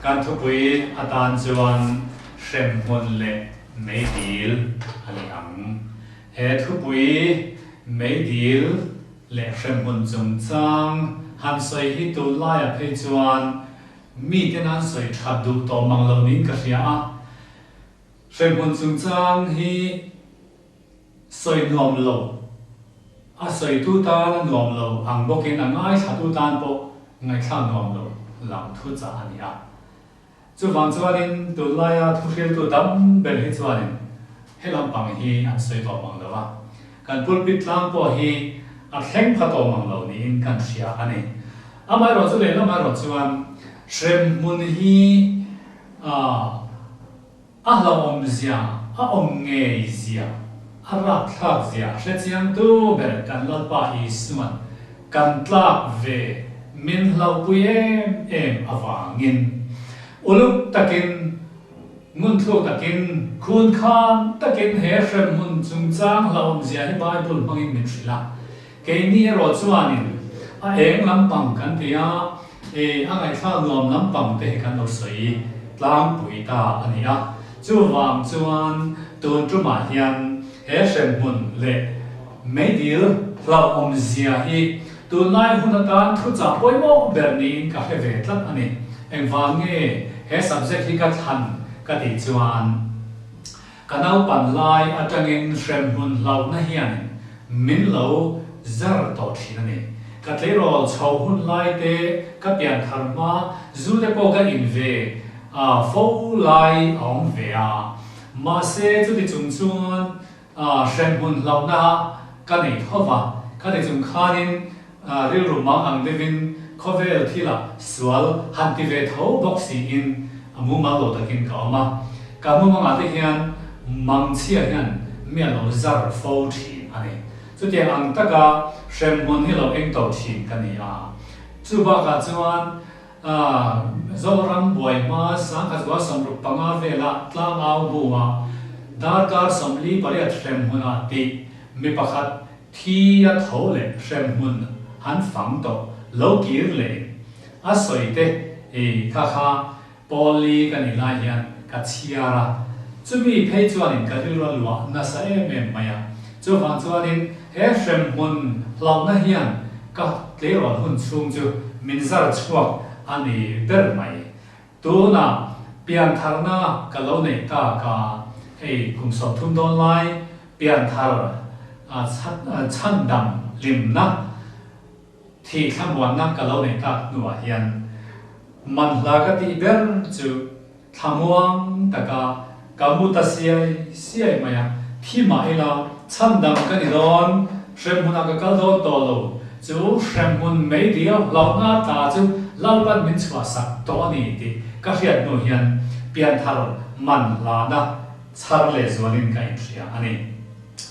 Kan thupui atan chuan hremhmun leh meidil a ni ang. He thupui meidil leh hremhmun chungchang han sawi hi tunlaiah phei chuan miten an sawi that duh tawh mang lo niin ka hria a. Hremhmun chungchang hi sawi nuam lo, a sawitu tan a nuam lo ang bawkin a ngaithlatu tan pawh ngaihthlak nuam lo lam thu chah a ni a. Chuvang chuanin tunlaia thuhriltu tam ber hi chuanin he lampang hi an sawi tawh mang lo a, kan pulpit tlang pawh hi a thleng pha tawh mang lo niin kan hria a ni. Amaherawhchu lehlam erawh chuan hremhmun hi a A hlauhawmzia, a awm ngeizia, a rapthlakzia hrechiangtu ber kan Lalpa Isuan kan tlak ve min hlauhpui em em avangin uluk takin, ngunthluk takin, khunkhan takin he hremhmun chungchang hlauhawmzia hi Bible hmangin min hrilh a. Keini erawh chuanin a eng lampang kan ti a, e, a ngaihthlak nuam lampang te hi kan lo sawi tlangpui ta a ni a. Chuvang chuan tun tumah hian he hremhmun leh meidil hlauhawmzia hi tunlai hun atan thuchah pawimawh ber niin ka hre ve tlat a ni. Engvang nge he subject hi ka thlan ka tih chuan, Ka naupan lai atangin hremhmun hlauhna hianin min lo zar tawh thin a ni. Ka tleirawl chho hun lai te, ka pian thar hma, zu te pawh ka in ve a fo lai a awm ve a. Mahse chuti chung chuan hremhmun hlauhna ka nei tho va, khati chung khanin Rilru mang ang deuhin khawvel thilah sual han ti ve tho bawk siin a mumal lo takin ka awm a. Ka mumangah te hian mangchhia hian mi a lo zar fo thin a ni. Chutiang ang taka hremhmun hi lo eng to thin ka ni a. Chu bakah chuan Zoram buai hma sangkhat 65 vela tlangau bu-a darkar 48 hremhmunah tih mi pakhat Thi a tho leh hremhmun han fang tawh lo kir leh in a sawi te i kha kha Paul-i ka nih lai hian ka chhiar a, chumi phei chuanin ka rilru a luah nasa em em mai a, chuvang chuanin he hremhmun hlauhna hian ka tleirawl hun chhung chu min zar chhuak a ni ber mai. Tunah piantharna ka lo neih tak a, hei kum 30 dawn lai pianthar chhandam hlimna, thih thlamuanna ka lo neih tak hnuah hian manhla ka tih ber chu thlamuang taka ka mu ta siai siai mai a, thi mah ila chhandam ka ni dawn, hremhmunah ka kal dawn tawh lo, chu hremhmun meidil hlauhna tla chu Lalpan min chhuahsak tawh a ni tih ka hriat hnu hian pianthar man hlana chhar leh zualin ka inhria a ni.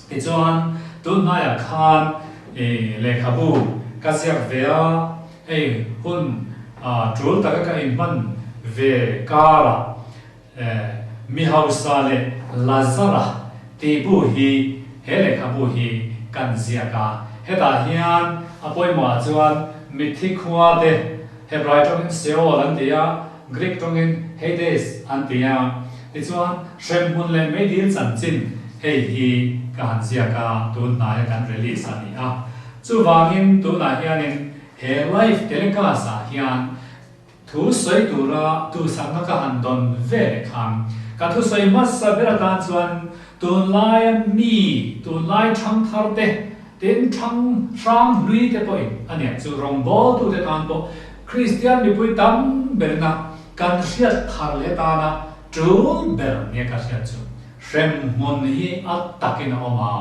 Tichuan, tunhnaiah khan lehkhabu ka ziak ve a, hei hun tul taka ka inhman ve karah, Mi hausa leh Lazara tih bu hi he lehkhabu hi kan ziak a. Hetah hian a pawimawhah chuan mitthi khua te, Hebrai tawngin Sheol an ti a, Greek tawngin Hades an ti a. Tichuan, hremhmun leh meidil chanchin hei hi ka han ziak a, tun hnaia kan release a ni a. Chuvangin tunah hianin he live telecast-ah hian Thu sawi tura duhsakna ka han dawn ve leh khan, ka thusawi hmasa ber atan chuan tunlaia mi, tunlai thangthar te, tin thang hrang hlui te pawhin a nia chu rawngbawltute tan pawh Kristian mipui tam berna kan hriat thar leh tana tul ber nia ka hriat chu hremhmun hi a takin a awm a.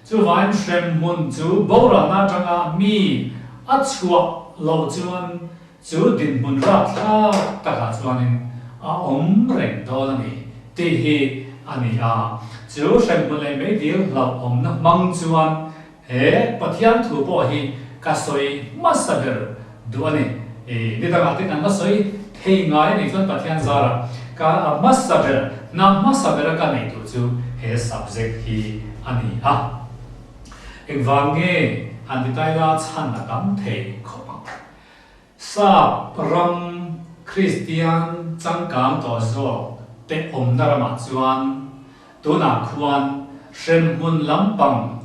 Chuvain hremhmun chu boralna atanga mi a chhuah loh chuan Chu dinhmun rapthlak takah chuanin a awm reng dawn a ni tih hi a ni a. Chu hremhmun leh meidil hlauhawmna hmang chuan he Pathian thu pawh hi ka sawi hmasa ber duh a ni. I ni dangah te kan la sawi thei ngai a nih chuan Pathian zarah ka a hmasa ber, hna hmasa bera ka neih tur chu he subject hi a ni a. Engvang nge han ti tai la chhan a tam thei khawp ang. Sap ram Kristian. changkang tawh zawk te awmna ramah chuan tunah khuan hremhmun lampang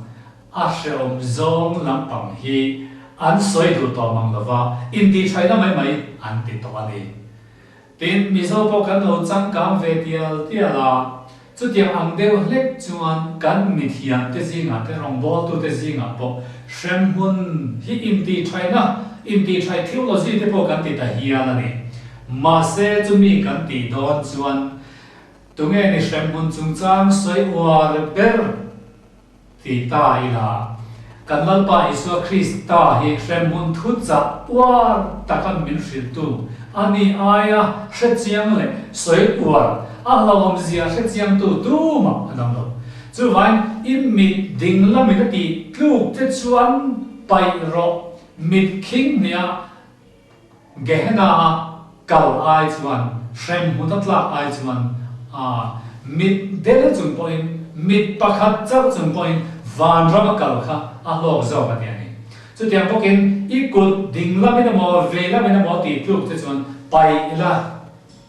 a hrehawm zawng lampang hi an sawi duh tawh mang lova intihṭhaihna mai mai an ti tawh a ni. Tin, Mizo pawh kan lo changkang ve tial tial a, chutiang ang deuh hlek chuan kan mithiamte zingah te rawngbawltute zingah pawh hremhmun hi intihṭhaihna, intihṭhaih theology te pawh kan ti ta hial a ni. Mahse, chumi kan tih dawn chuan tunge ni hremhmun chungchang sawi uar ber? Ti ta ila, kan Lalpa Isua Krista hi hremhmun thuchah uar taka min hrilhtu a ni aia hrechiang leh sawi uar a hlauhawmzia hrechiangtu tumah an awm lo. Chuvain, i mit ding lamin a tih tluk te chuan paih rawh, mit khing hniah Gehenna-a kal ai chuan, hremhmun a tlak ai chuan, a mit del chung pawhin, mit pakhat chauh chung pawhin vanram a kal kha a hlawk zawk a ti a ni. Chutiang bawkin i kut ding lamin emaw vei lamin emaw tih tluk te chuan paih la,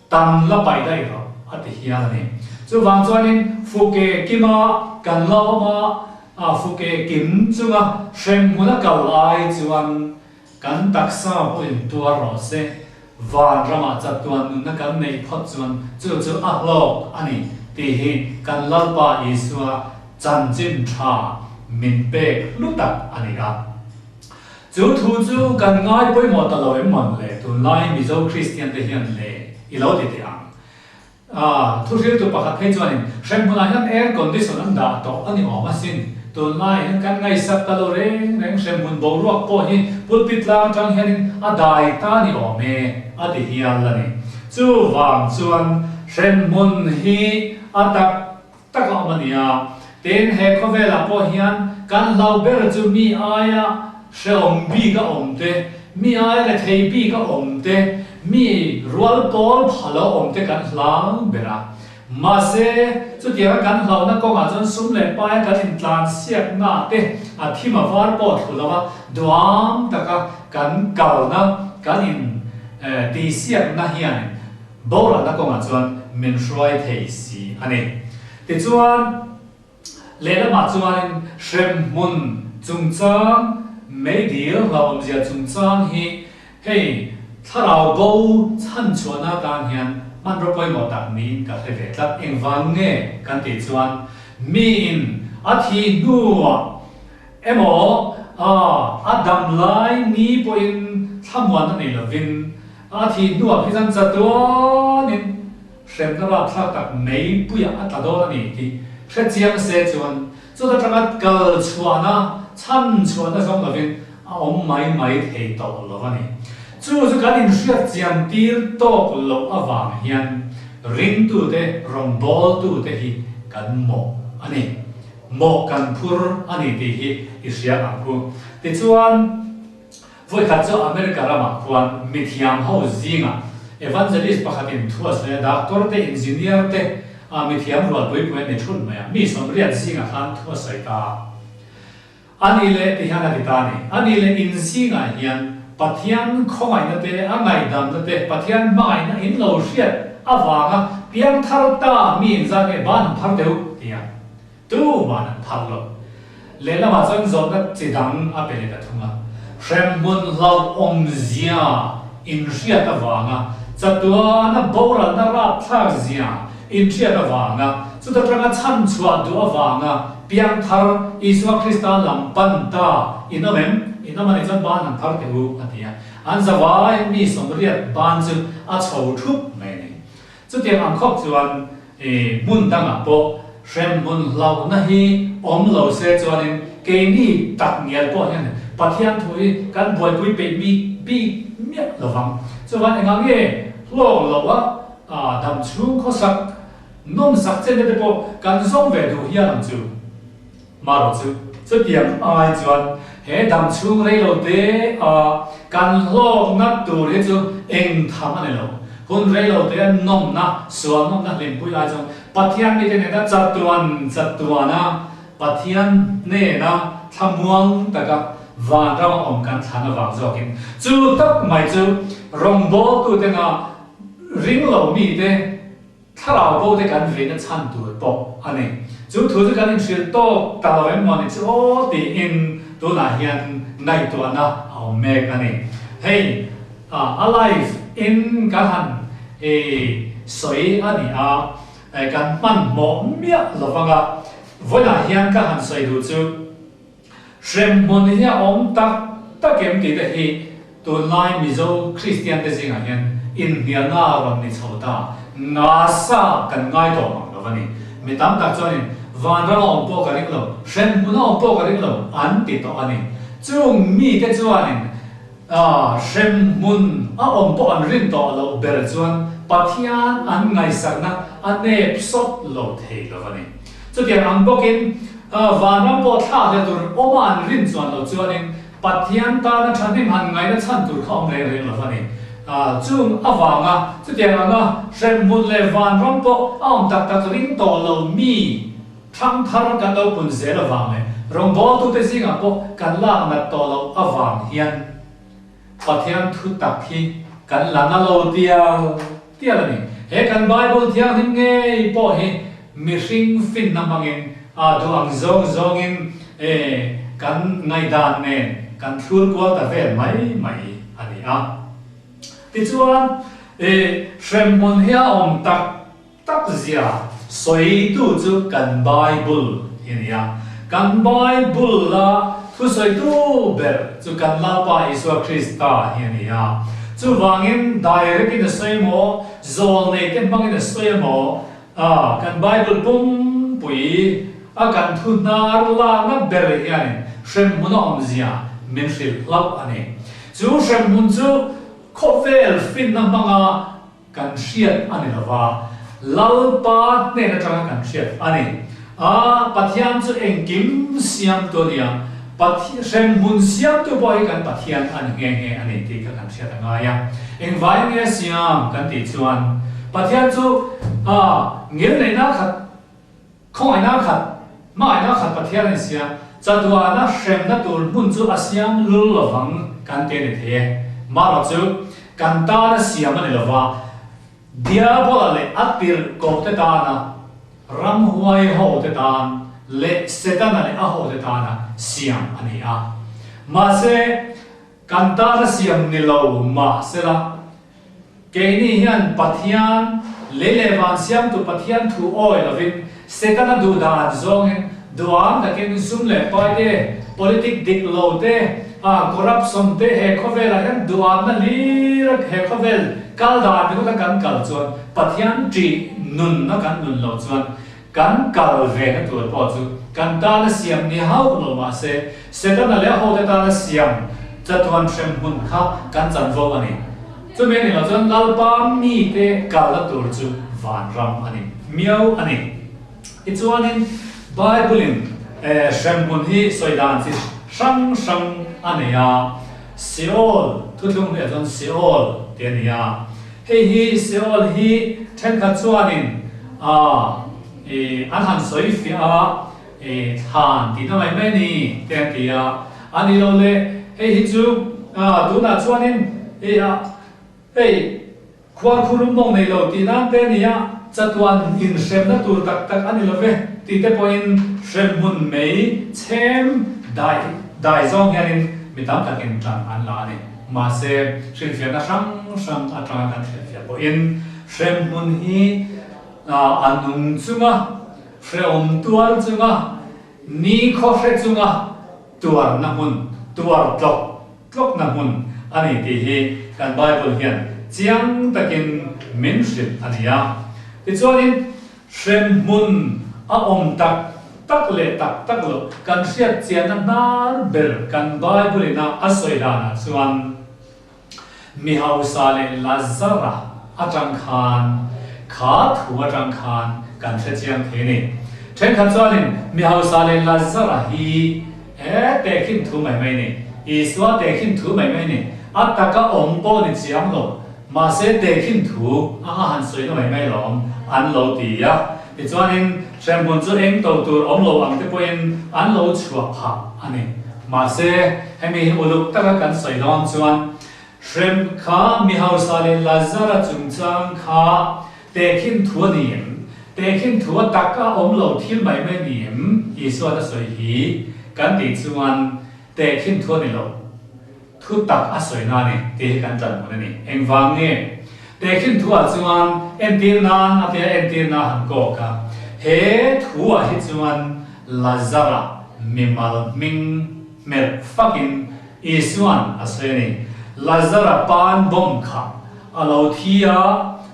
tan la paih daih rawh a ti hial a ni. Chuvang chuanin fuke kima kan la awm a, a fuke kim chunga hremhmun a kal ai chuan Kan taksa pawhin tuar rawh se, van ramah chatuan nunna kan neih phawt chuan chu chu a hlawk a ni tih hi kan Lalpa Isua chanchin tha min pek hlu tak a ni a. Chu thu chu kan ngai pawimawh ta lo em mawn le tunlai Mizo Kristian te hian le i lo ti teh ang. A thuhriltu pakhat phei chuanin hremhmunah hian air condition an dah tawh a ni awm asin. Tunlaiah hian kan ngaihsak ta lo reng reng hremhmun boruak pawh hi pulpit tlang atang hianin a dai ta ni awm e a ti hial a ni. Chuvang chuan hremhmun hi a tak tak a awm a nia. Tin, he khawvelah pawh hian kan hlau ber chu mi aia hrehawm bik a awm te, mi aia rethei bik a awm te, mi rual pawl pha lo awm te kan hlau ber a. Mahse, chutianga kan hlauhna kawngah chuan sum leh paia kan intlansiakna te a thim a var pawh thlu lo a, duam taka kan kalna, kan in tihsiakna hianin Boralna kawngah chuan min hruai thei si a ni. Tichuan, lehlamah chuanin hremhmun chungchang, meidil hlauhawmzia chungchang hi hei thlarau bo chhanchhuahna atan hian hmanraw pawimawh tak niin ka hre ve tlat. Engvang nge kan tih chuan miin a thih hnuah Emaw, a dam lai ni pawhin thlamuanna nei lovin a thih hnuah khi chuan chatuanin hremna rapthlak tak meipuiah a tla dawn a ni tih hre chiang se chuan chuta tanga kal chhuahna, chhan chhuahna zawng lovin a awm mai mai thei tawh lo a ni. Chu chu kan inhriat chian tir tawk loh avang hian ringtute, rawngbawltute hi kan mawh a ni. Mawh kan phur a ni tih hi i hria ang u. Tichuan, vawikhat chu America ramah khuan mithiam ho zingah evangelist pakhatin thu a sawi a, doctor te, engineer te, ah mithiam rualpui pui an ni thut mai a, mi sawmriat zingah khan thu a sawi ta a. A nih leh ti hian a ti ta a ni. A nih leh in zingah hian Pathian khawngaihna te, a ngaihdamna te, Pathian hmangaihna in lo hriat avanga piangthar ta mi in zat nge ban an phar deuh ti a, tuman an phar lo. Lehlamah chuan zawhna chi dang a pe leh ta thung a, hremhmun hlauhawmzia in hriat avanga chatuana boralna rapthlak zia in hriat avanga chuta tanga chhanchhuah duh avanga Piangthar Isua Krista lam pan ta in awm em? In awm a nih chuan ban han phar teh u, a ti a. An zavaiin mi sawmriat ban chu a chho thup mai a ni. Chutiang ang khawp chuan hmun dangah pawh hremhmun hlauhna hi awm lo se chuanin keini tak ngial pawh hian Pathian thu hi kan buaipui peih bik bik miah lo vang. Chuvan engah nge hlawk loh a damchhung khawsak Nawmsak chen te pawh kan zawng ve duh hial ang chu. Marawh chu chutiang ai chuan he dam chhung rei lo te a kan hlawkna tur hi chu eng tham a ni lo. Hun rei lo te a nawmna, sual nawmna hlimpui ai chuan Pathian mite nena chatuan chatuan a Pathian hnena thlamuang taka vanrama awm kan thlan avang zawkin chu tak mai chu rawngbawltute nga. Ring lo mite thlarau bo te kan veina chhan tur pawh a ni. Chu thu chu kan inhrilh tawk ta lo em maw ni chu aw tiin tunah hian ngaihtuahna a awm mek a ni. Hei a live in kan han sawi a ni a, kan hmanhmawh miah lovang a, vawiinah hian ka han sawi duh chu, Hremhmun hi a awm tak tak em tih te hi tunlai Mizo Kristian te zingah hian inhnialna a rawn ni chho ta. Ngasa kan ngai tawh mang lo a ni. Mi tam tak chuanin vanram a awm pawh ka ring lo, hremhmun a awm pawh ka ring lo an ti tawh a ni. Chung mite chuanin hremhmun a awm pawh an rin tawh loh ber chuan Pathian an ngaihsakna a nep sawt lo thei lo a ni. Chutiang ang bawkin vanram pawh thla hle tur awma an rin chuan loh chuanin Pathian tana thahnem han ngaihna chhan tur kha awm reng reng lo a ni. Chung avanga chutiang anga hremhmun leh vanram pawh a awm tak tak ring tawh lo mi thangthar kan lo pun zel avang leh rawngbawltute zingah pawh kan lak nat tawh loh avang hian Pathian thu tak hi kan la na lo tial tial a ni. He kan Bible thianghlim ngei pawh hi mihring finna hmangin a duh ang zawng zawngin kan ngaihdan nen kan thlur kual ta vel mai mai a ni a. Tichuan, hremhmun hi a awm tak Tak zia sawitu chu kan Bible hi a ni a. Kan Bible-a thusawitu ber chu kan Lalpa Isua Krista hi a ni a. Chuvangin direct-in a sawi emaw, zawlneite hmangin a sawi emaw, kan Bible pumpui a kan thu hnar lakna ber hianin hremhmun a awmzia min hrilh hlauh a ni. Chu hremhmun chu khawvel finna hmanga Kan hriat a ni lova, Lalpa hnen atanga kan hriat a ni. A, Pathian chu engkim siamtu a ni a, Hremhmun siamtu pawh hi kan Pathian a ni nghe nghe a ni tih kha kan hriat a ngai a. Engvai nge siam kan tih chuan Pathian chu a, ngilneihna khat, Khawngaihna khat, hmangaihna khat Pathian a ni sia, chatuahna hremna tur hmun chu a siam lul lovang kan ti a ni thei e. Marawh chu kan tana siam a ni lova, Diabola leh a tirhkohte tana, ramhuai hote tan leh Setana leh a hote tana siam a ni a. Mahse, kan tana siam ni lo mahsela, Keini hian Pathian, lei leh van siamtu Pathian thu awi lovin, Setana duhdan zawngin duham takin sum leh pai te, politic dik lo te, corruption te he khawvelah hian duhamna hlir a he khawvel kal dan ringawt a kan kal chuan Pathian ṭih nunna kan nun loh chuan Kan kal ve na tur pawh chu kan tana siam ni hauh lo mah se, Setana leh a hote tana siam chatuan hrem hmun kha kan chanvo a ni. Chumi a nih loh chuan Lalpa mite kalna tur chu vanram a ni miau a ni. Tichuanin Bible-in hrem hmun hi sawi dan chi hrang hrang a nei a, Seol thuthlung hnuaiah chuan Seol tih a ni a. Hei hi Seol hi thenkhat chuanin an han sawi fiah a, thlan tihna mai mai a ni te an ti a, a ni lo le, hei hi chu tunah chuanin hei khuarkhurum mawng nei lo tih nan te a ni a, chatuan inhremna tur tak tak a ni lo ve tih te pawhin hremhmun mei chhem dai dai zawng hianin mi tam takin tan an la a ni. Mahse, hrilhfiahna hrang hrang atanga kan hrilhfiah pawhin hremhmun hi a nung chunga, hrehawm tuar chunga, nikhaw hre chunga tuarna hmun, tuar tlawk tlawkna hmun a ni tih hi kan Bible hian chiang takin min hrilh a ni a. Tichuanin, Hremhmun a awm tak tak leh tak tak loh kan hriat chianna hnar ber kan Bible in a a sawi danah chuan mi hausa leh Lazara atang khan kha thu atang khan kan hre chiang thei a ni. Thenkhat chuanin mi hausa leh Lazara hi he tehkhin thu mai mai a ni, Isua tehkhin thu mai mai a ni, a taka awm pawh ni chiang lo. Mahse tehkhin thu a a han sawi na mai mai lawm an lo ti a, tichuanin hremhmun chu eng to tur awm lo ang te pawhin an lo chhuah phah a ni. Mahse hemi hi uluk taka kan sawi dawn chuan Hrem kha mi hausa leh Lazara chungchang kha tehkhin thu a ni em? Tehkhin thu a tak a awm lo thil mai mai a ni em? Isuan a sawi hi kan tih chuan tehkhin thu a ni lo. Thu tak a sawi na a ni tih hi kan tan hmun a ni. Engvang nge? Tehkhin thu ah chuan entir nan a tia entir na han kawk a. He thu ah hi chuan Lazara mimal hming hmelh fakin Isuan a sawi a ni. Lazara pan bomb kha a lo thi a,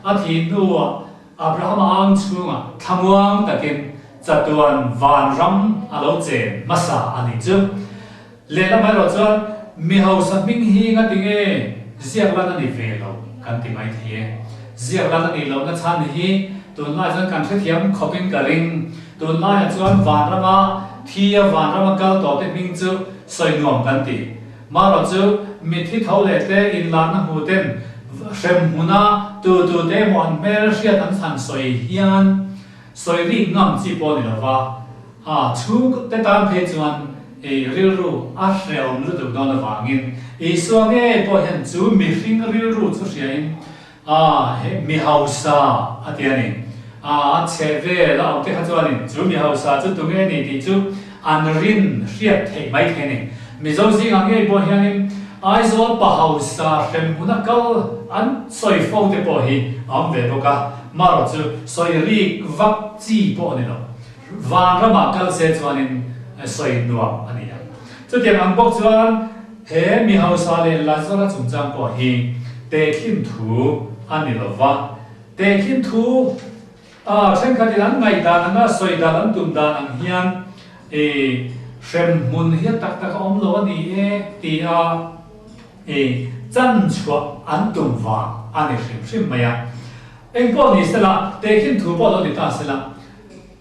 a thih hnuah Abrahama ang chhungah thlamuang takin chatuan vanram a lo chen hmasa a nih chu. Lehlam erawh chuan mi hausa hming hi ngatinge ziak lan a ni ve lo kan ti mai thei e. Ziak lan a nih lohna chhan hi tunlai chuan kan hrethiam khawpin ka ring. Tunlaiah chuan vanrama thi a vanrama kal tawhte hming chu sawi nuam kan ti. Marawh chu mitthi tho leh te inlarna hmu ten hrem hmuna tu tu te emaw an hmel hriat an chhan sawi hian sawi rik ngam chi pawh a ni lova, a chhung te tan phei chuan ei rilru a hrehawm lutuk dawn avangin Isua ngei pawh hian chu mihring rilru chu hriain A, he mi hausa a ti a ni. A, a chhe vel a awm te kha chuanin chu mi hausa chu tunge ni tih chu an rin hriat theih mai thei a ni. Mizo zingah ngei pawh hianin Aizawl pa hausa hrem hmuna kal an sawi fo te pawh hi a awm ve bawk a, marawh chu sawi rik vak chi pawh a ni lo. Vanramah kal se chuanin sawi nuam a ni ang. Chutiang ang bawk chuan he mi hausa leh Lazara chungchang pawh hi tehkhin thu a ni lo va. Tehkhin thu a thenkhatin an ngaihdan anga sawi dan an tum dan ang hian i hrem hmun hi a tak tak a awm lo a ni e tia i chan chhuah an tum vang a ni hrim hrim mai a. Engpawh ni sela, tehkhin thu pawh lo ni ta sela,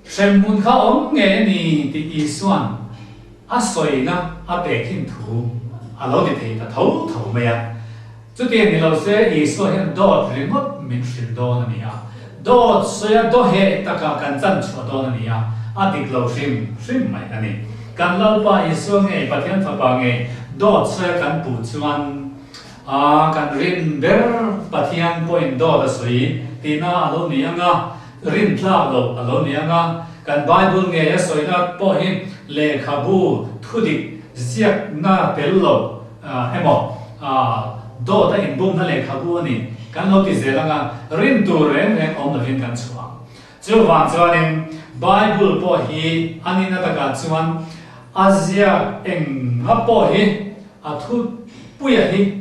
Hremhmun kha awm ngei a ni tih Isua'n a sawina a tehkhin thu a lo ti thei ta tho tho mai a. Chutiang ni lo se Isua hian dawt ringawt min hrilh dawn a ni a, dawt sawia dawheh taka kan chan chhuah dawn a ni a, a dik lo hrim hrim mai a ni. Kan Lalpa Isua ngei, Pathian Fapa ngei dawt sawia kan puh chuan a kan rin ber Pathian pawhin dawt a sawi tihna a lo ni ang a, Rin tlak loh a lo ni ang a, kan Bible ngei a sawina pawh hi lehkhabu thudik ziakna tel lo emaw dawt a inbumna lehkhabu a ni kan lo ti zel ang a, rin tur reng reng awm lovin kan chhuah ang. Chuvang chuanin Bible pawh hi a nihna takah chuan a ziak enga pawh hi a thupuia hi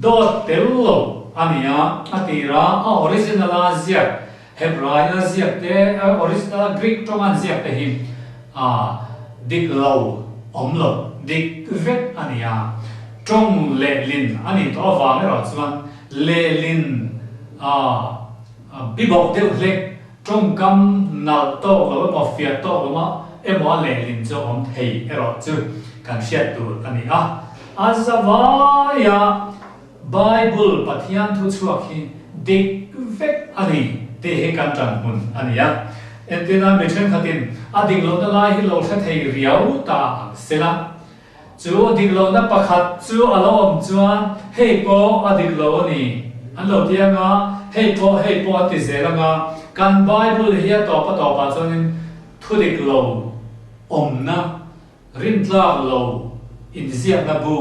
Dawt tel lo a ni a, a tira a original a ziak Hebrai a ziak te, a original a Greek tawng an ziak te hi a dik lo awm lo, dik vek a ni a. Tawng lehlin a nih tawh avang erawh chuan lehlin a bibawk deuh hlek, tawngkam nalh tawk lo emaw fiah tawk lo emaw a lehlin chu a awm thei erawh chu kan hriat tur a ni a. A zavaia Bible Pathian thu chhuak hi dik vek a ni tih hi kan tan hmun a ni a. Entirna mi thenkhatin a dik lohna lai hi lo hre thei riau ta ang sela. Chu a dik lohna pakhat chu a lo awm chuan hei pawh a dik lo a ni an lo ti anga, hei pawh hei pawh an ti zel anga, kan Bible hi a tawp a tawpah chuanin thu dik lo awmna Rintlak lo inziakna bu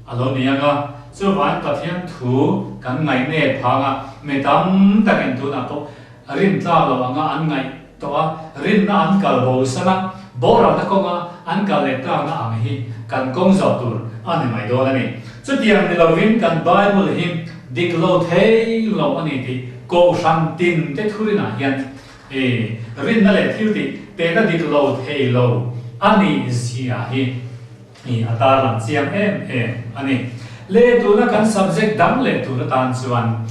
a lo ni ang a, chuvangin Pathian thu kan ngaihnep phang a, mi tam takin tunah pawh rintlak lo anga an ngaih tawh a, rinna an kal bo san a, boralna kawnga an kal leh takna ang hi kan kawng zawh tur a ni mai dawn a ni. Chutiang ni lovin kan Bible hi dik lo thei lo a ni tih Kohhran tin te thurinah hian He rinna leh thil tih tehna dik lo thei lo a nih zia hi a tarlang chiang em em a ni. Le tuna kan subject dang leh tur atan chuan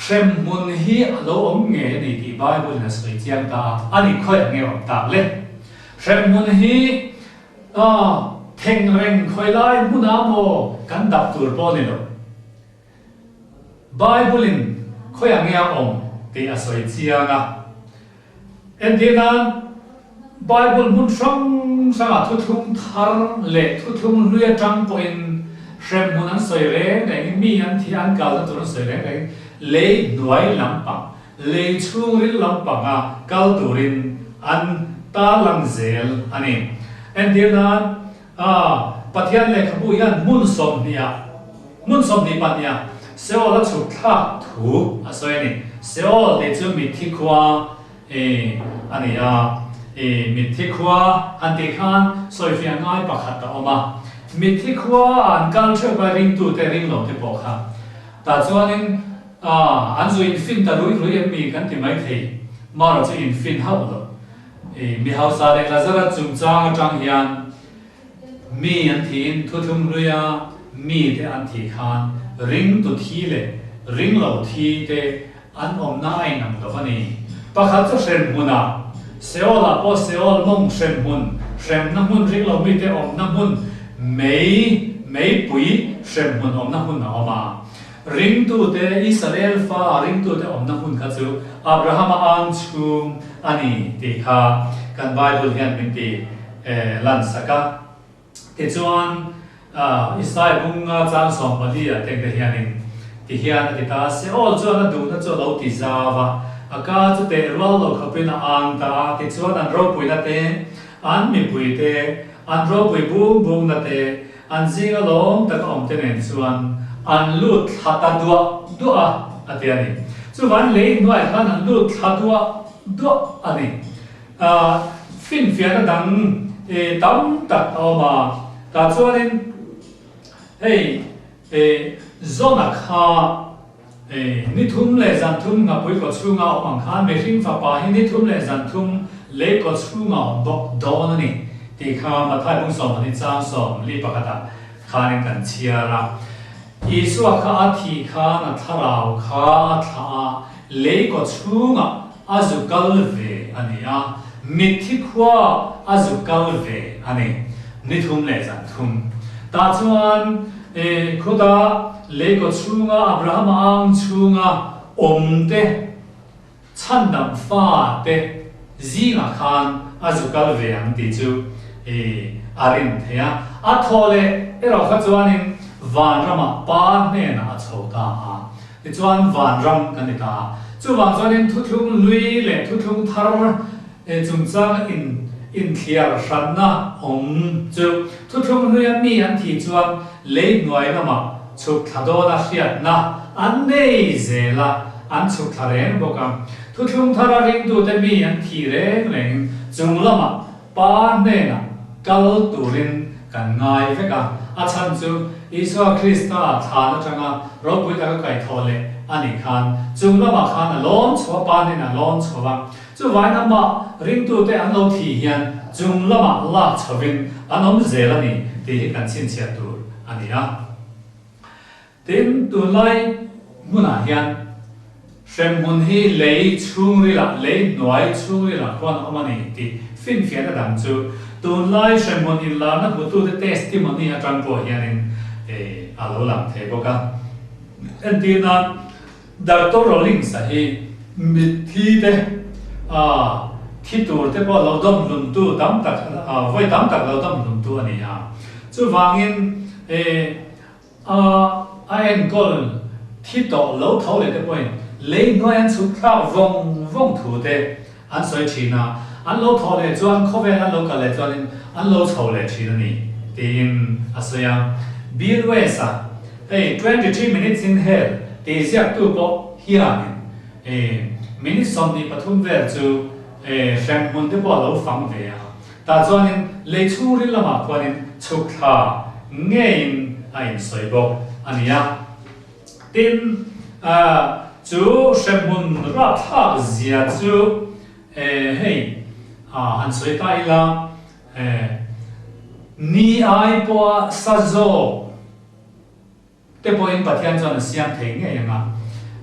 hremhmun hi a lo awm ngei a ni tih Bible in a sawi chiang ta a, a ni khawiah nge awm tak le? Hremhmun hi thengreng khawilai hmunah maw kan dap tur pawh a ni lo. Bible-in khawiah nge a awm tih a sawi chiang a. Entir nan, Bible hmun hrang hrangah thuthlung thar leh thuthlung hlui atang pawhin Hremhmun an sawi reng rengin mi an thi an kalna tur an sawi reng rengin lei hnuai lampang, lei chhungril lampanga kal turin an tarlang zel a ni. Entir nan, Pathian lehkhabu hian hmun sawmhniha, hmun 22ah Seol a chhuk thlak thu a sawi a ni. Seol tih chu mitthi khua a ni a, mitthi khua han tih khan sawifiah ngai pakhat a awm a. Mitthi khua an kal theuh a ringtute ring lo te pawh kha tah chuanin an zu infin ta rui rui em mi kan ti maithei, marawh chu infin hauh lo. Mi hausa leh Lazara chungchang atang hian mi an thiin thuthlung hluia mite an thih khan ringtu thi leh ringlo thi te an awmna a inang lo a ni. Pakhat chu hrem hmunah, Seol-ah pawh Seol mawng hrem hmun, hremna hmun ringlo mite awmna hmun mei, meipui hrem hmun awmna hmun a awm a. Ringtute, Israel fa ringtute awmna hmun kha chu Abrahama ang chhung a ni tih kha kan Bible hian min ti lansak a. Tichuan, Isai bunga chang 14 ah tengte hianin ti hian a ti ta a, Seol chuan a duhna chu a lo ti zau a, a ka chu teh rual lo khawpin a ang ta a, tichuan an ropuina te, an mipui te, an ropui bung bungna te, An zinga lawm taka awmte nen chuan an lut thla ta duah duah a, a ti a ni. Chuvan lei hnuaiah khan an lut thla duah duah a ni. Finfiahna dang tam tak a awm a, tah chuanin hei Zona kha ni thum leh zan thum nghapui kaw chhunga awm ang khan mihring fapa hi ni thum leh zan thum lei kaw chhunga awm bawk dawn a ni tih kha Mathai bung 12 chang 41ah khanin kan chhiar a. Isua kha a thih khan a thlarau kha a thlah a, lei kaw chhungah a zu kal ve a ni a, mitthi khua a zu kal ve a ni, ni thum leh zan thum. Tah chuan khuta leikaw chhunga Abrahama ang chhunga awm te, chhandam fa te zingah khan a zu kal ve ang tih chu a rin theih a. A thawh leh erawh kha chuanin vanramah Pa hnenah a chho ta a. Tichuan vanram kan ni ta a. Chuvang chuanin thuthlung hlui leh thuthlung thar chungchang in inthliar hranna awm chu thuthlung hluia mi an thih chuan lei hnuai lamah chhuk thla dawna hriatna an nei zel a, an chhuk thla reng bawk a. Thuthlung thara ringtute mi an thih reng rengin chung lamah Pa hnenah kal turin kan ngai vek a, a chhan chu Isua Krista thlan atanga ropui taka kaihthawh leh a nih khan chung lamah khan a lawn chho a, Pa hnenah a lawn chho a. Chuvain amah ringtute an lo thih hian chung lamah lak chhovin an awm zel a ni tih hi kan chhinchhiah tur a ni a. Tin, tunlai hmunah hian hremhmun hi lei chhungrilah, lei hnuai chhungrilah khuan a awm a ni tih finfiahna dang chu tunlai hremhmun inlarna hmutute testimony atang pawh hianin a lo lang thei bawk a. Entirna, Doctor Rawlings-a hi mitthi te, thi tur te pawh lo dawm hlumtu tam tak, vawi tam tak lo dawm hlumtu a ni a. Chuvangin, A a enkawl thi tawh lo tho leh te pawhin lei hnuai an chhuk thlak vawng vawng thu te an sawi thin a, an lo thawh leh chuan khawvel an lo kal leh chuanin an lo chho leh thin a ni tiin a sawi a. Bill West-a hei 23 Minutes in Hell tih ziaktu pawh hianin minute 23 vel chu hremhmun te pawh a lo fang ve a. Tah chuanin lei chhungril lamah khuanin chhuk thla ngeiin a insawi bawk a ni a. Tin, chu hremhmun rapthlak zia chu hei han sawi ta ila, ni ai pawha sa zawk, Te pawhin Pathian chuan a siam thei ngei ang a,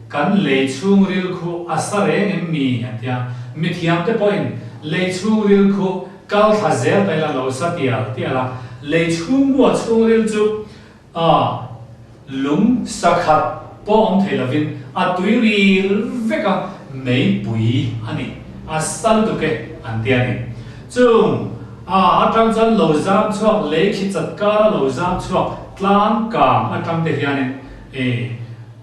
kan lei chhungril khu a sa reng em mi? a ti a. Mithiam te pawhin lei chhungril khu kal thla zel ta ila lo sa tial tial a, lei chhungmua chhungril chu a lung sakhat pawh awm thei lovin a tui ril vek a, meipui a ni, a sa lutuk e an ti a ni. Chung a atang chuan lo zam chhuak lei khi chat kara lo zam chhuak. Tlang kang atang te hianin e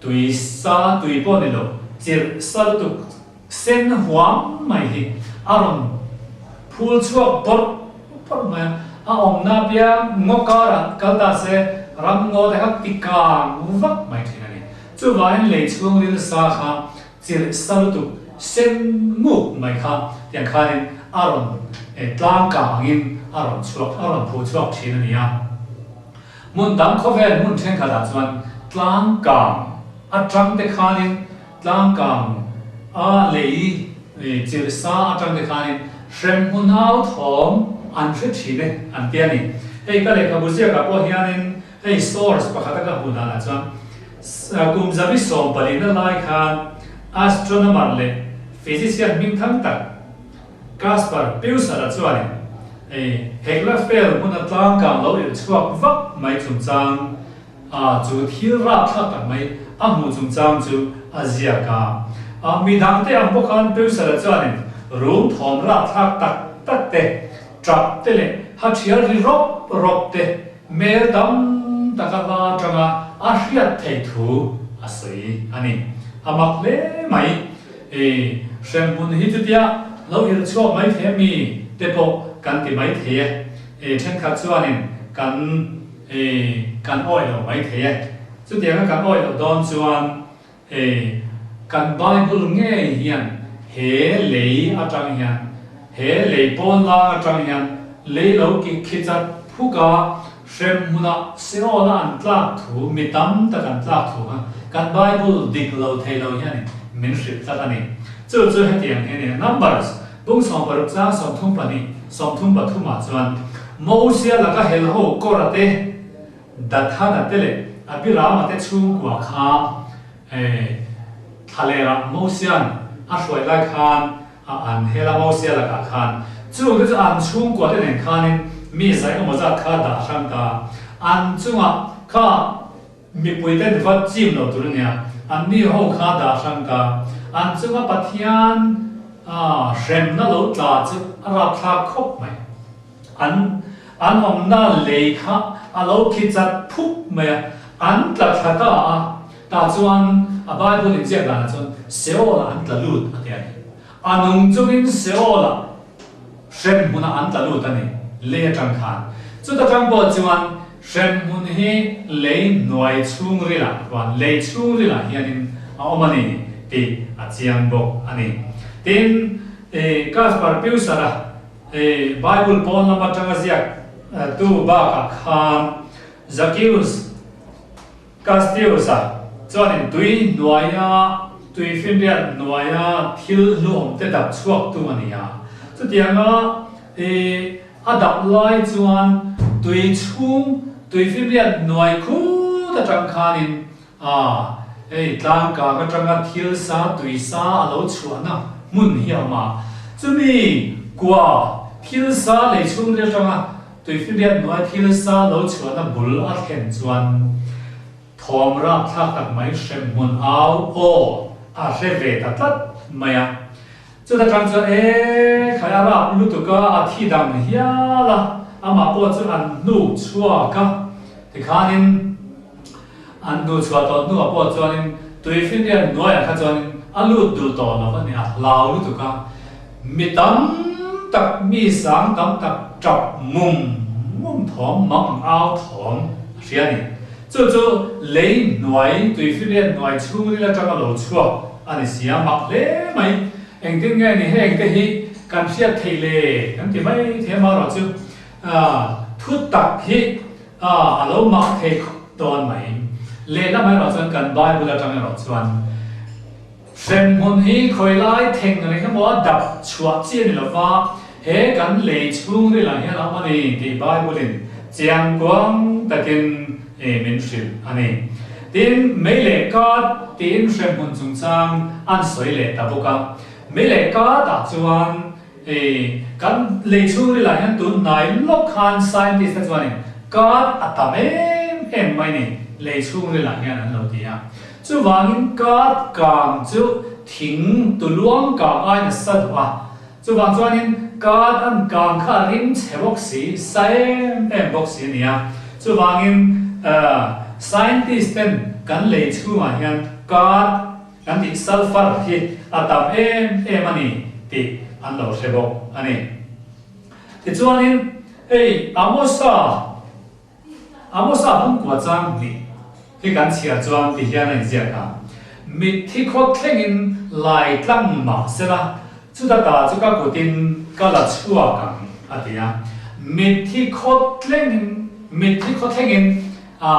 tui sa tui pawh ni lo chirh sa lutuk sen huam mai hi a rawn phul chhuak bawrh bawrh mai a, a awmna apiang ngaw karah kal ta se ram ngaw te kha ti kang vak mai thin a ni. Chuvangin lei chhungril sa kha chirh sa lutuk sen nguk mai kha tiang khanin a rawn tlang kang angin a rawn chhuak a rawn phuh chhuak thin a ni a. Hmun dang khawvel hmun thenkhatah chuan tlang kang atang te khanin tlang kang a lei chirh sa atang te khanin hremhmun au thawm an hre thin e an ti a ni. Hei ka lehkhabu ziakah pawh hianin Hei source pakhata ka hmuh danah chuan kum zabi sawmpalina lai khan astronomer leh physician hmingthang tak Caspar Peuser-a chuanin hei Heglafel hmuna tlangkang lo irh chhuak vak mai chungchang a chu thil rapthlak tak mai a hmuh chungchang chu a ziak a. Midangte ang bawk khan Peuser-a chuanin rum thawm rapthlak tak tak te, tap te leh ha thial ri rawp rawp te Hmel tam taka hla atanga a hriat theih thu a sawi a ni. A mak hle mai. I hremhmun hi chutia lo irh chhuak mai thei ami te pawh kan ti mai thei e. I thenkhat chuanin kan i kan awih lo mai thei e. Chutianga kan awih loh dawn chuan Hei, kan Bible ngei hian he lei atang hian, he lei pawn lang atang hian lei lo kik khi chat phuk a, hrem hmunah Seol-a an tlak thu, mi tam tak an tlak thu kha kan Bible dik lo thei lo hianin min hrilh tlat a ni. Chu chu hetiang hi a ni a, Numbers, bung 16 chang 32, 33 ah chuan Mosia laka helho Kora te, Dathana te leh Abirama te chhungkua kha thlalera Mosia'n a hruai lai khan a an hel a, Mosia lakah khan chung te chu an chhungkua te nen khanin mi zai emaw zat kha dah hrang ta. An chungah kha mipui ten va chim lo tur a nia, an mi ho kha dah hrang ta. An chunga Pathian hremna lo tla chu a rapthlak khawp mai. An an awmna lei kha a lo khi chat phup mai a, an tla thla ta a, tah chuan a Bible inziak danah chuan Seol-ah an tla lut a ti a ni. A nung chungin Seol-ah hrem hmunah an tla lut a ni, lei atang khan. Chuta tang pawh chuan hrem hmun hi lei hnuai chhungrilah chuan lei chhungrilah hianin a awm a ni tih a chiang bawk a ni. Tin, Caspar Piusara Hei Bible pawn lam atanga ziak tu bakah khan Zacchaeus Castius-a chuanin tui hnuaia tui finriat hnuaia thil hluawm te dap chhuak tu a ni a. Chutianga i a dap lai chuan tui chhung tui finriat hnuai khut atang khanin a hei tlangkang atanga thil sa tui sa a lo chhuahna hmun hi a awm a, chumi kua thil sa lei chhungril atanga tuifinriat hnuai thil sa lo chhuahna bul a thlen chuan thawm rapthlak tak mai hremhmun au aw a hre ve ta tlat mai a. Chuta tang chuan e khai a rap lutuk a, a thi dang hial a, amah pawh chu an hnuk chhuak a, tikhanin An hnu chhuah tawh hnuah pawh chuanin tuifinriat hnuaiah kha chuanin a lut duh tawh lo a ni, a hlau lutuk a. Mi tam tak, mi sang tam tak tap mum mum thawm, mang ang au thawm a hria a ni. Chu chu lei hnuai, tuifinriat hnuai chhungril atanga lo chhuak a ni si a, mak hle mai. Engtin nge ni heng te hi kan hriat theih le kan ti mai thei amaherawh chu thu tak hi A, a lo mak thei khawp dawn mai. Lehlam erawh chuan kan Bible atang erawh chuan hremhmun hi khawi lai theng reng emaw a dap chhuah chi a ni lo va, he kan lei chhungrilah hian a awm a ni tih Bible in chiang kuang takin min hrilh a ni. Tin, mei leh kat tiin hremhmun chungchang an sawi leh ta bawk a. Mei leh kat ah chuan Hei, kan lei chhungrilah hian tun hnai lawk khan scientist te chuanin kar a tam em em mai ni, lei chhungrilah hian an lo ti a. Chuvangin kar kang chu thing tuluang kang aiin a sa duh a. Chuvang chuanin kar an kang kha a rim chhe bawk si, sa em em bawk si a ni a. Chuvangin scientist ten kan lei chhungah hian kar kan tih sulphur hi a tam em em a ni tih an lo hre bawk a ni. Tichuanin hei Amosa Amosa bungkua chang hnih hi kan chhiar chuan ti hian a inziak a, Mitthi khawt thlengin lai tlang mah sela, chuta ta chu ka kutin ka la chhuak ang, a ti a. Mitthi khawt thlengin, mitthi khaw thlengin a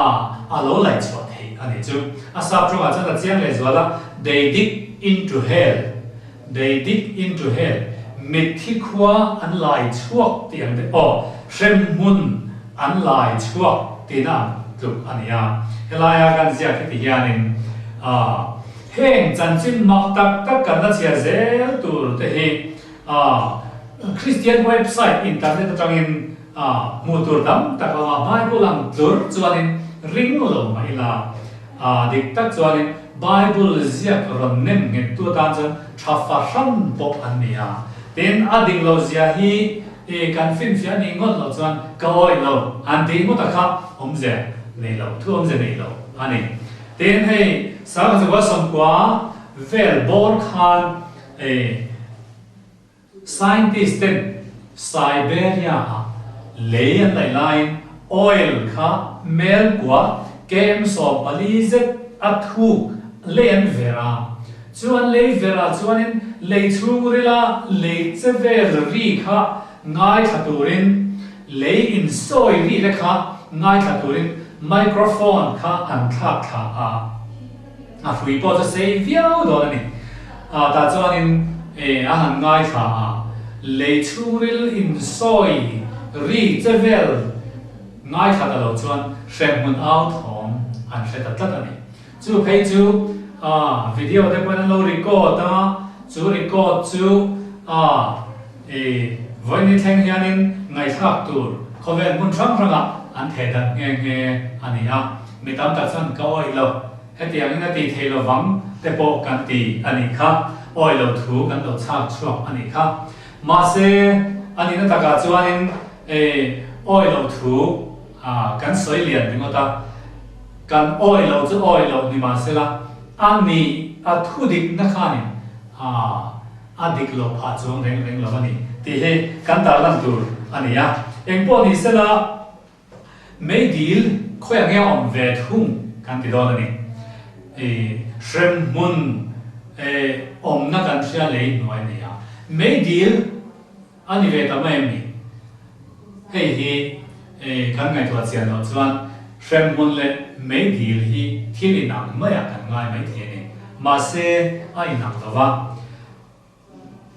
a lo laih chhuah theih a nih chu. A sap tawngah chuan a chiang lehzual a, They dig into hell. They dig into hell, mitthi khua an lai chhuak tih ang te, aw, hremhmun an lai chhuak tihna ang tluk a ni a. Helaia kan ziak hi ti hianin, ah, heng chanchin mak tak tak kan la chhiar zel tur te hi, ah, Kristian website internet atangin, ah, hmuh tur tam tak awm a, Bible ang tlur chuanin ring lo mah ila, ah, dik tak chuanin Bible ziak rawn nem nghet tu atan chuan tha fahran pawh an ni a. Tin, a dik lo zia hi i kan finfiah nih ngawt loh chuan ka awih lo an tih ngawt a kha awmze nei lo, thu awmze nei lo a ni. Tin, hei Sangha 19 vel bawr khan i Scientist ten Siberia ah lei an laih laiin oil kha mel kua km 14 zet a thuk lei an ver a. Chu an lei ver ah chuanin lei chhungrila lei che vel ri kha ngaithla turin lei insawi ri te kha ngaithla turin microphone kha an thlak thla a. A hrui pawh chu sei viau dawn a ni. A tah chuanin e a han ngaithla a, lei chhungril insawi ri che vel ngaithla ta lo chuan hremhmun au thawm an hre ta tlat a ni. Chu phei chu a video te pawhin an lo record a, chu record chu a e vawiin ni thleng hianin ngaihthlak tur khawvel hmun hrang hrangah an theh darh nghe nghe a ni a. Mi tam tak chuan ka awih lo, hetiangin a tih theih lovang te pawh kan ti a nih kha, awih lo thu kan lo chhak chhuak a nih kha. Mahse, a nihna takah chuanin e awih lo thu kan sawi lian ringawt a, kan awih lo chu awih loh ni mahsela a nih a thu dikna khanin a dik loh phah chuang reng reng lo a ni tih hi kan tarlan tur a ni a. Engpawh ni sela, Meidil khawiah nge a awm ve thung kan ti dawn a ni. I hremhmun awmna kan hria lei hnuai a ni a. Meidil a ni ve ta mai em ni? Hei hi kan ngaihtuah chian loh chuan hremhmun leh meidil hi thil inang maiah kan ngai maithei a ni. Mahse a inang lo va.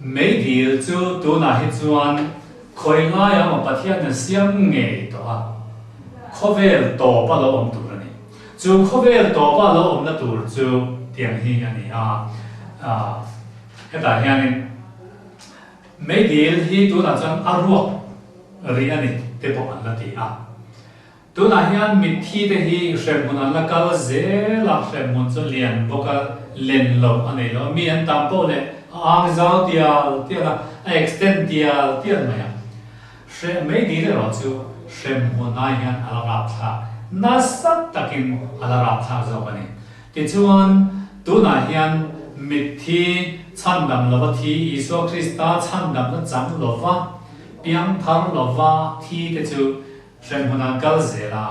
Meidil chu tunah hi chuan khawi ngaia maw Pathian a siam ngei tawh a, khawvel tawpa lo awm tur a ni. Chu khawvel tawpa lo awmna tur chu tiang hi a ni a, hetah hianin meidil hi tunah chuan a ruak rih a ni te pawh an la ti a. Tunah hian mitthi te hi hremhmun an la kal zel a, hremhmun chu lian bawk a, len loh a nei lo a, mi an tam poh leh a ang zau tial tial a, a extend tial tial mai a. Hreh mai dil erawh chu hremhmun ai hian a la rapthlak nasa takin a la rapthlak zawk a ni. Tichuan, tunah hian mitthi chhandam lova thi Isua Krista chhandamna chang lova piangthar lova thi te chu Hremhmun an kal zel a,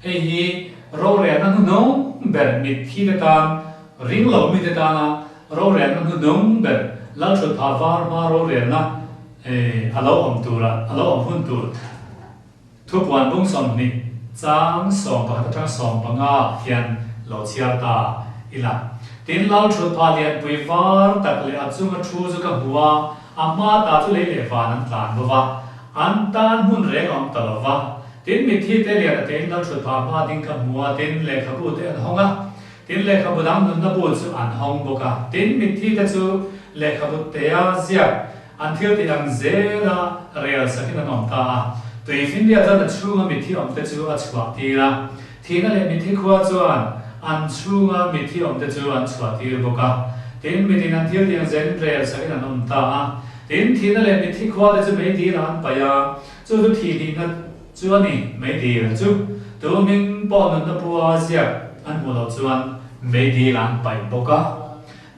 hei hi rorelna hnuhnung ber mitthi te tan, ring lo mite tana rorelna hnuhnung ber Lalthutphah var hma rorelna a lo awm tura a lo awm hun tur thupuan bung 20 chang 11 atang 15 hian lo chhiar ta ila. Tin, Lalthutphah lianpui var tak leh a chunga thu chu ka hmu a, a hma ta chu lei leh van an tlan bo va, An tan hmun reng a awm ta lo va. Tin, mitthi te lian a tein lal thut phah hma ding ka hmu a, tin, lehkhabu te an hawng a. Tin, lehkhabu dang nunna bu chu an hawng bawk a. Tin, mitthi te chu lehkhabu tea ziak an thil tih ang zela rel sakin an awm ta a. Tuifinriat chuan a chhunga mitthi awm te chu a chhuah tir a. Thihna leh mitthi khua chuan an chhunga mitthi awm te chu an chhuah tir bawk a. Tin, mitin an thil tih ang zelin rel sakin an awm ta a. Tin, thihna leh mitthi khua te chu meidil ah an paih a, chu chu thih hnihna chu a ni, meidil chu. Tu hming pawh nunna bua ziak an hmuh loh chuan meidil an paih bawk a.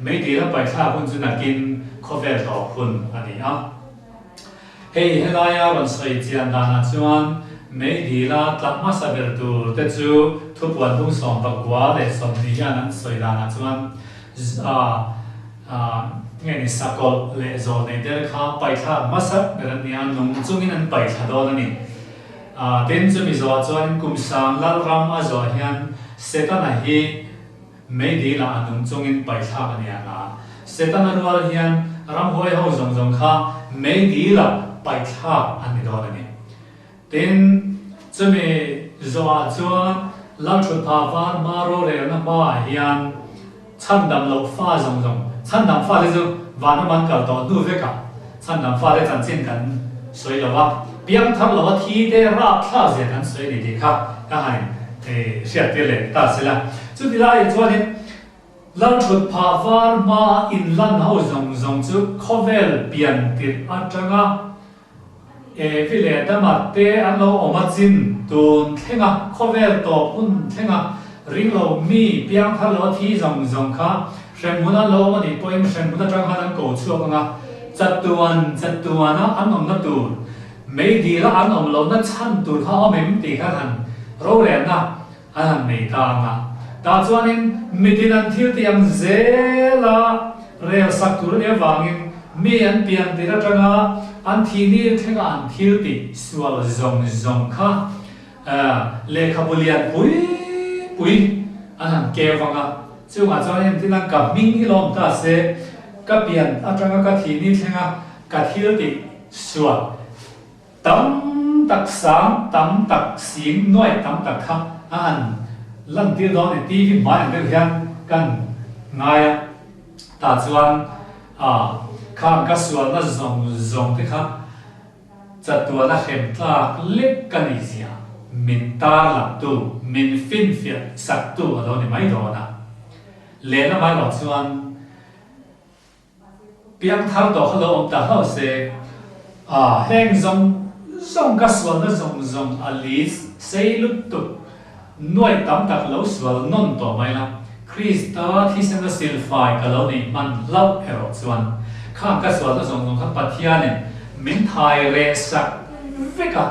Meidil a paih thlak hun chu nakin khawvel tawp hun a ni a. Hei helaia rawn sawi chian danah chuan meidila tla hmasa ber tur te chu thupuan bung 19 leh 20 hian an sawi danah chuan nge ni sakawlh leh zawlnei der kha paithlak hmasa ber an ni a, nung chungin an paithla dawn a ni. Tin, chumi zawhah chuanin kum sang Lalram a zawh hian Setana hi Meidil ah a nung chungin paithlak a ni ang a, Setana rual hian ramhuai ho zawng zawng kha meidil ah paithlak an ni dawn a ni. Tin, chumi zawhah chuan Lalthutpha var hma rorelna hmaah hian chhandam loh fa zawng zawng, chhandam fate chu vanram an kal tawh hnu vekah chhandam fate chanchin kan sawi lo a, piangthar lo a thi te rapthlak zia kan sawi a ni tih kha ka han hriattir leh ta se la. Chuti laiah chuanin Lalthutphah var hmaa inlan ho zawng zawng chu khawvel pian tirh atanga Evi leh Adama te an lo awm a chin tun thlenga khawvel tawp hun thlenga ringlo mi piangthar lo a thi zawng zawng kha hremhmun an lo awm a nih pawhin hremhmun atang khan an ko chhuak ang a, chatuan chatuana an awmna tur meidila an awm lohna chhan tur kha awm em tih khan han rorelna An han nei ta ang a. Tah chuanin mitin an thil tih ang zela rel sak tur a nih avangin mi an pian tir atanga an thih ni thlenga an thil tih sual zawng zawng kha lehkhabu lian pui pui an han keu ang a. Chungah chuan entin a ka hming hi lawm ta se, ka pian atanga ka thih ni thlenga ka thil tih sual Tam tak sang, tam tak sing, nuai tam tak kha a han lantir dawn a ni. TV hmai ang deuh hian kan ngai a, tah chuan khang ka sualna zawng zawng te kha chatuana hrem tlak lek ka nih zia min tarlangtu, min finfiah saktu a lo ni mai dawn a. Lehlam erawh chuan Piangthar tawh kha lo awm ta hlauh se, a heng zawng zawng ka sualna zawng zawng a list sei lutuk nuai tam tak lo sual nawn tawh mai la, Krista thisena silfai ka lo neih hman hlauh erawh chuan khang ka sualna zawng zawng kha Pathianin min thai reh sak vek a,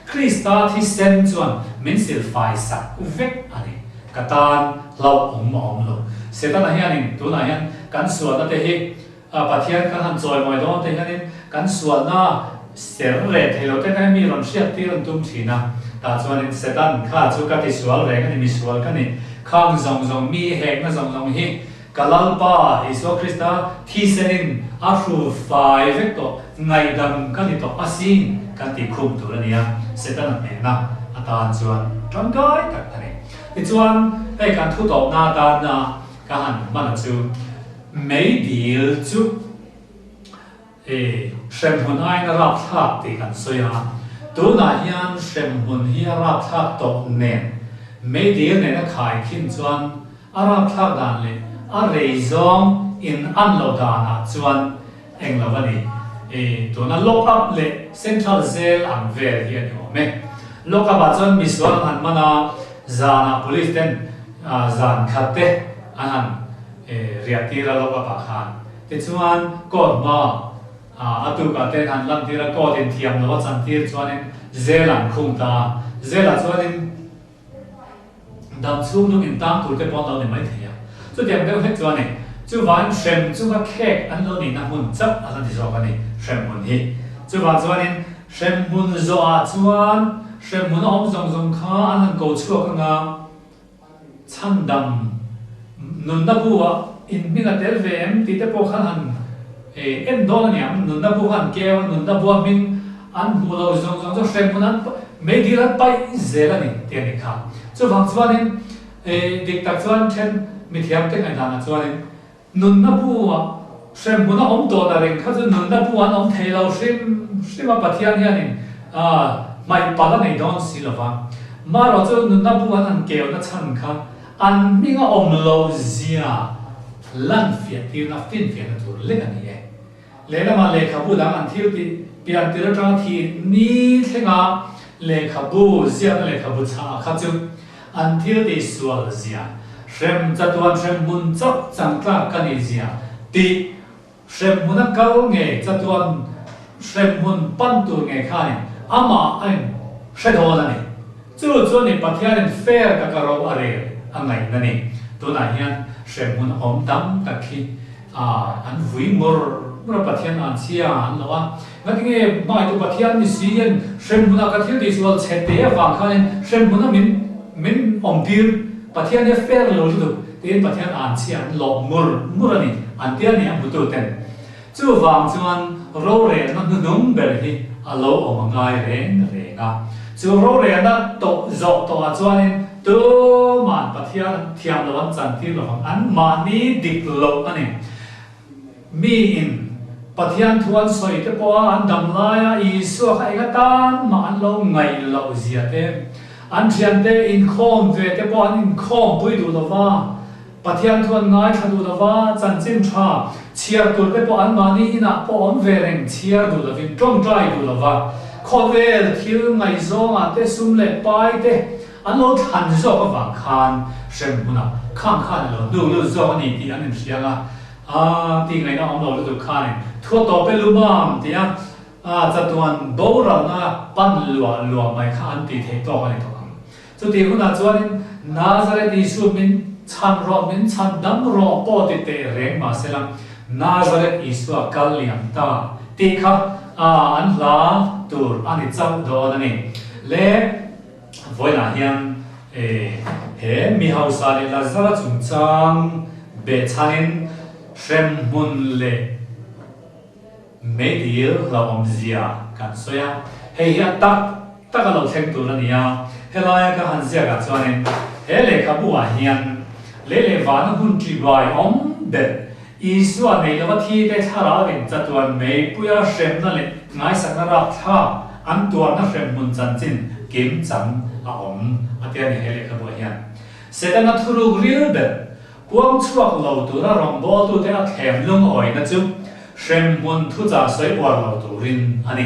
Krista thisen chuan min silfai sak vek a ni. Ka tan hlauh awm a awm lo. Setana hianin tunah hian kan sualna te hi Pathian kan han chawimawi dawn te hianin kan sualna ser reh thei lo te kha mi rawn hriat tir an tum thin a. Tah chuanin Setan kha chu ka tisual reng a ni, misual ka ni. Khang zawng zawng mi hekna zawng zawng hi Ka Lalpa Isua Krista thisenin a hru fai vek tawh, ngaihdam ka ni tawh asin kan tih khum tur a ni a, Setana hnehna atan chuan tangkai tak a ni. Tichuan, hei kan thu tawpna atana ka han hman a chu, meidil chu Hei, hremhmun aiin a rapthlak tih kan sawi a, tunah hian hremhmun hi a rapthlak tawh nen, meidil nena khai khin chuan a rapthlak dan leh a rei zawng in an lo danah chuan eng lo a ni. Hei, tuna lock up leh central jail ang vel hi a ni awm e. Lock up ah chuan misual an han man a, zanah police ten zan khat te an han riah tir a lock up ah khan. Tichuan, court hma a tukah ten han lantir a, court in thiam lo a chantir chuanin jail an khung ta a, jail ah chuanin dam chhung lung in tang tur te pawh an lo ni mai thei a. Chutiang deuh hlek chuan ni, chuvangin hrem chunga khek an lo nihna hmun chauh a la ni zawk a ni, hrem hmun hi. Chuvang chuanin hrem hmun zawhah chuan hrem hmun a awm zawng zawng kha an han ko chhuak anga, Chhandam nunna bu ah in hming a tel ve em tih te pawh khan han en dawn a niang, nunna bu kha an keu a, nunna bua hming an hmuh lo zawng zawng chu hremhmun an meidil an paih zel a ni tih a nih kha. Chuvang chuanin dik tak chuan then mithiam te ngaihdanah chuanin Nunna bu ah hremhmun a awm tawh na reng kha chu nunna bu an awm thei lo hrim hrim a, Pathian hianin hmaih palh a nei dawn si lo va. Marawh chu nunna bu an han keuna chhan kha an hming a awm loh zia lan fiah tirna finfiahna tur lek a ni e. Lehlamah lehkhabu dang an thil tih pian tir atanga thih ni thlenga. Lehkhabu ziakna lehkhabu chhah kha chu an thil tih sual zia, hrem chatuan hremhmun chauh changtlak ka nih zia tih hremhmuna kal nge chatuan hremhmun pan tur nge khanin amah a in hre dawn a ni. Chu chu a ni Pathianin fair taka ro a rel a ngaihna ni. Tunah hian hremhmun awm tam tak hi an vui ngawr ngawr a, Pathian an chhia an lo a. Ngatinge hmaitu Pathian ni si hian hremhmunah ka thil tihsual chhe te avang khanin hremhmuna min min awmtir Pathian hi a fair lo lutuk tiin Pathian an chhia an lawh ngur ngur a ni an tia ni a hmutu ten. Chuvang chuan rorelna hnuhnung ber hi a lo awm a ngai reng reng a. Chu rorelna tawh zawh tawhah chuanin tuman Pathian an thiam lo an chantir lo vang, an mahni dik loh a ni. Miin Pathian thu an sawi te pawha an dam laia Isua kha eng atan mah an lo ngaih loh zia te, an thiante inkhawm ve te pawh an inkhawmpui duh lo va, Pathian thu an ngaithla duh lova, chanchin tha chhiar tur te pawh anmahni inah pawh awm ve reng chhiar duh lovin tawngtai duh lova, khawvel thil ngaihzawngah te sum leh pai te an lo thlan zawk avang khan hremhmunah khang khan a lo hnuk lut zawk a ni tih an inhriang a, aa tih ngaihna awm lo lutuk khanin thu a tawp e lumam tia chatuan boralna pan luah luah mai kha an tih theih tawk a ni tawh ang. Chutih hunah chuanin Nazareth Isu min chhan rawh, min chhan dam rawh pawh ti teh reng mah sela, Nazareth Isua kal liam ta tih kha an hla tur a ni chauh dawn a ni. Le vawiinah hian he mi hausa leh Lazara chungchang behchhanin hremhmun leh Meidil hlauhawmzia kan sawi a, hei hi a tak tak a lo thleng tur a ni a, helaia ka han ziakah chuanin he lehkhabu ah hian lei leh vana hun ṭihbuai awm ber Isua nei lova thi te thlarau in chatuan meipuia hremna leh ngaisakna rapthlak an tuarna hremhmun chanchin kim chang a awm a ti a ni he lehkhabu ah hian. Setana thuruk ril ber Puang chhuak lo tura rawngbawltute a thlem lungawina chu hremhmun thuchah sawi uar lo turin a ni.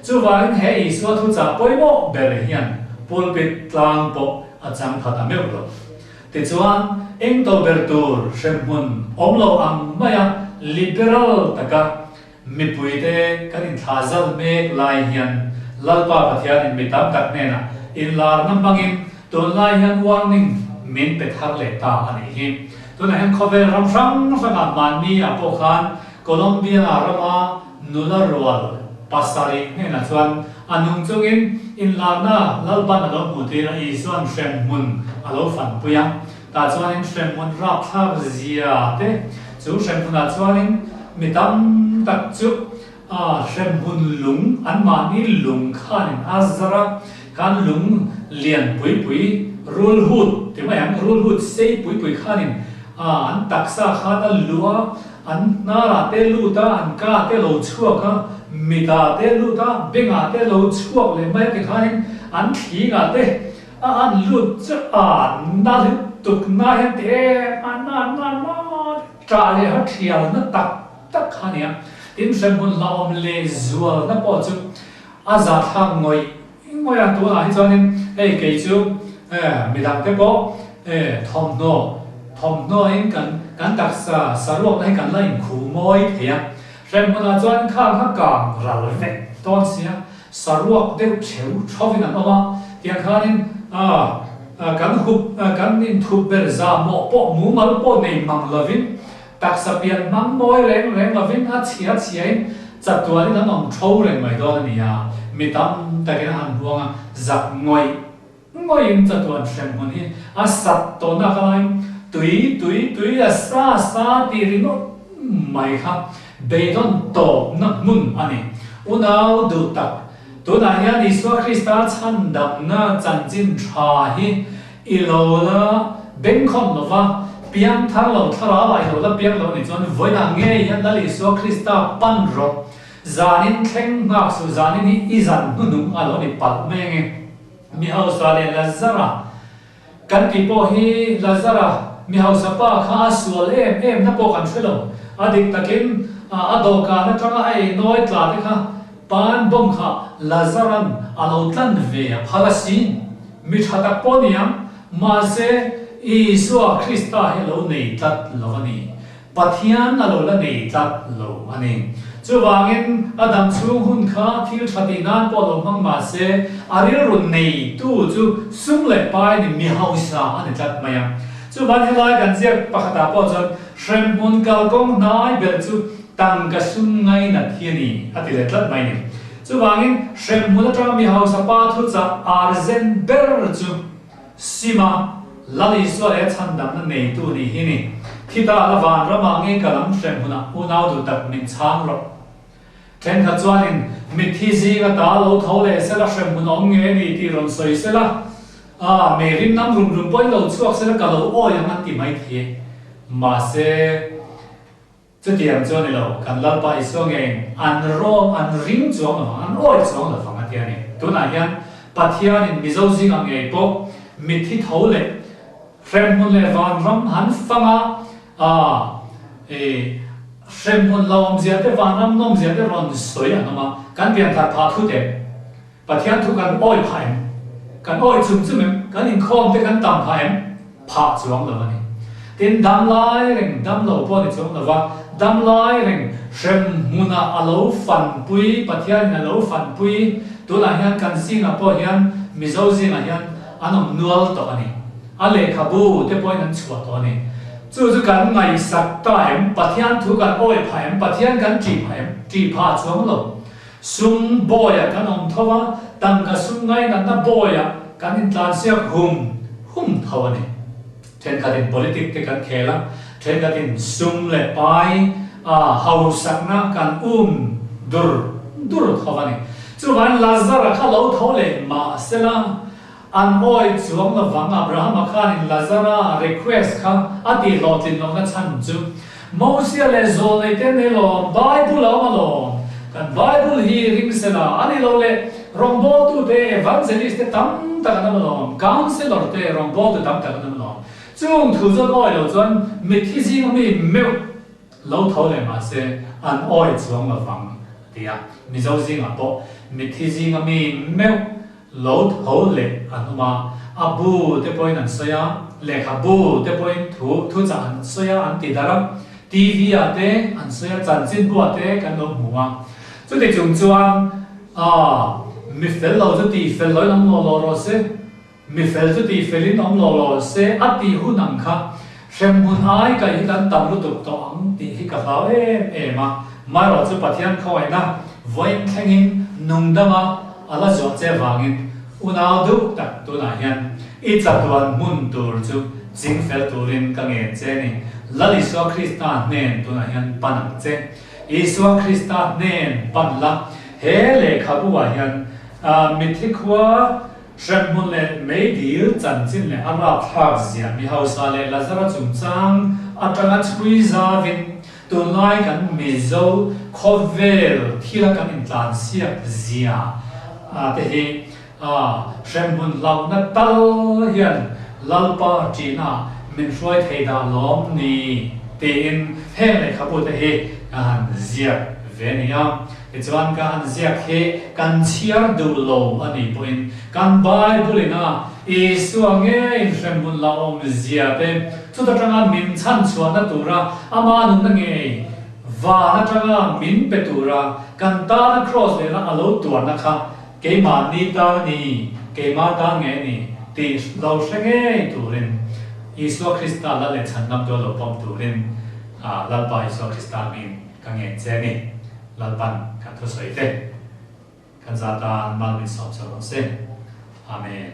Chuvangin he Isua thuchah pawimawh ber hian pulpit tlang pawh a chang khat a meuh lo. Tichuan, eng to ber tur hremhmun awm lo ang maia liberal taka Mipuite kan inthlah zal mek lai hian Lalpa Pathianin mi tam tak hnenah inlarna hmangin tunlai hian warning min pe thar leh ta a nih hi. Tunah hian khawvel ram hrang hrangah mahni ah pawh khan Colombia rama nula rual pasarih hnenah chuan a nung chungin inlarna Lalpan a lo hmuh tir a, Isuan hremhmun a lo fanpui a. Tah chuanin hremhmun rapthlak zia te chu hremhmunah chuanin mi tam tak chu hremhmun lung anmahni lung khanin a zar a, khan lung lian pui pui rulhut ti mai ang, rulhut sei pui pui khanin an taksa khan a luh a, an hnarah te lut a, an ka te lo chhuak a, mitah te lut a, bengah te lo chhuak leh mai a ti khanin an thlingah te A an lut chu a na lutuk na hian ti em a na na na ṭah leh ha ṭhial na tak tak kha nia. Tin hremhmun hlauhawm leh zual na pawh chu a zahthlak ngawih ngawih a, tunah hi chuanin hei kei chu midang te pawh thawmhnaw thawmhnaw in kan kan taksa saruakna hi kan la inkhuh mawi thei a, hremhmunah chuan khang kha kang ral vek dawn sia. Saruak deuh theu thovin an awm a, tiang khanin kan hup kan inthup ber zahmawh pawh mumal pawh nei mang lovin, taksa pian hmang mawi reng reng lovin a chhia chhiain chatuanin an awm tho reng mai dawn a ni a, mi tam takin a han huang a, zak ngawih ngawihin chatuan hremhmun hi a sat tawhna ka laiin tui tui tui a sa sa tih ringawt mai kha beidawn tawpna hmun a ni. Unau duh tak, tunah hian Isua Krista chhandamna chanchin tha hi i lo la bengkhawn lo va, piang thar lo thlarau ah i lo la piang lo nih chuan vawiinah ngei hian Lal Isua Krista pan rawh. Zanin thleng nghak suh, zanin hi i zan hnuhnung a lo ni palh mai ange. Mi hausa leh Lazara kan tih pawh hi Lazara mi hausa pa kha a sual em em na pawh kan hre lo. A dik takin a dawhkan atanga a ei nawi tla te kha Pan bawm kha Lazaran a lo tlan ve a phal asin. Mi tha tak pawh ni ang, mahse Isua Krista hi a lo nei tlat lo a ni. Pathian a lo la nei tlat lo a ni. Chuvangin a dam chhung hun kha thil tha tih nan pawh lo hmang mahse a rilru neitu chu sum leh pai ni mi hausa a ni tlat mai a. Chuvan helai kan ziak pakhatah pawh chuan hremhmun kalkawng hnai belh chu tangka sum ngainat hi a ni a ti leh tlat mai a ni. Chuvangin hremhmun atanga mi hausa pa thuchah arzen ber chu Sima, Lal Isua leh chhandamna neitu nih hi ni. Khita la vanramah ngei ka lam hremhmunah unau duh tak min chhang rawh. Thenkhat chuanin mitthi zinga ta lo tho leh sela hremhmun a awm nge ni tih rawn sawi sela, a mei rim nam rum rum pawhin lo chhuak sela ka lo awi ang an ti mai thei e. Mahse. Chutiang chu a ni lo, kan Lalpa Isua ngeiin an rawng an ring chuang lo vang, an awi chuang lo vang a ti a ni. Tunah hian Pathianin Mizo zingah ngei pawh mitthi tho leh hremhmun leh vanram han fanga a i hremhmun hlauhawmzia te vanram nawmzia te rawn sawi an awm a, kan pianthar phah thut em? Pathian thu kan awi phah em? Kan awi chum chum em? Kan inkhawm te kan tam phah em? Phah chuang lo a ni. Tin, dam lai reng, dam lo pawh a ni chuang lo va, dam lai reng hrem hmunah a lo fanpui, Pathianin a lo fanpui, tunah hian kan zingah pawh hian, Mizo zingah hian an awm nual tawh a ni. A lehkhabu te pawhin an chhuah tawh a ni. Chu chu kan ngaihsak ta em? Pathian thu kan awi phah em? Pathian kan ṭih phah em? Ṭih phah chuang lo. Sum bawiah kan awm tho a, tangka sum ngainatna bawiah kan intlansiak hum hum tho a ni. Thenkhatin politic te kan khel a, thenkhatin sum leh pai a hausakna kan um dur dur tho a ni. Chuvangin Lazara kha lo tho leh mah sela, An awi chuang lovang Abrahama khanin Lazara request kha a tih hlawhtlin lohna chhan chu Mosia leh Zawlnei te nei lawm, Bible a awm alawm. Kan Bible hi ring sela a ni lo leh rawngbawltu te, evangelist te tam tak an awm alawm, counsellor te, rawngbawltu tam tak an awm alawm. Chung thu chu an awi lo chuan mitthi zinga mi meuh lo tho leh mahse an awi chuang lovang a ti a. Mizo zingah pawh mitthi zinga mi meuh Lo tho leh an awm a, a bu te pawhin an sawi a, lehkhabu te pawhin thu thuchah an sawi a, an ti darh a, TV ah te an sawi a, chanchinbu ah te kan lo hmu a. Chuti chung chuan, Aaa, mi fel lo chu tih fel loin awm law law rawh se, mi fel chu tih felin awm law law se a tih hun ang kha hremhmun ai kaih hi kan tam lutuk tawh ang tih hi ka hlau em em a. Marawh chu Pathian khawngaihna vawiin thlengin nungdama A la zuah che vangin unau duh tak tunah hian i chatuan hmun tur chu ching fel turin ka ngen che ni. Lal Isua Krista hnen tunah hian pan ang che. Isua Krista hnen pan la, he lehkhabu ah hian mitthi khua hremhmun leh meidil chanchin leh a rapthlak zia mi hausa leh Lazara chungchang atanga chhui zavin Tunlai kan Mizo khawvel thila kan intlansiak zia te hi hremhmun hlauhna tal hian Lalpa ṭihna min hruai thei dah lawm ni tiin heng lehkhabu te hi ka han ziak ve ni a. Tichuan ka han ziak hi kan chhiar duh lo a nih pawhin kan Bible ina Isua ngeiin hremhmun hlauhawm zia te Chuta tanga min chhan chhuahna tura ama nunna ngei van atanga min pe tura kan tana kraws lehna a lo tuarna kha keimahni tan a ni, keimah tan ngei a ni tih lo hre ngei turin Isua Krista Lal leh chhandam tual lo pawm turin Lalpa Isua Krista hmingin ka ngen che a ni. Lalpan kan thusawi te kan za tan mal min sawm chho rawh se. Amen.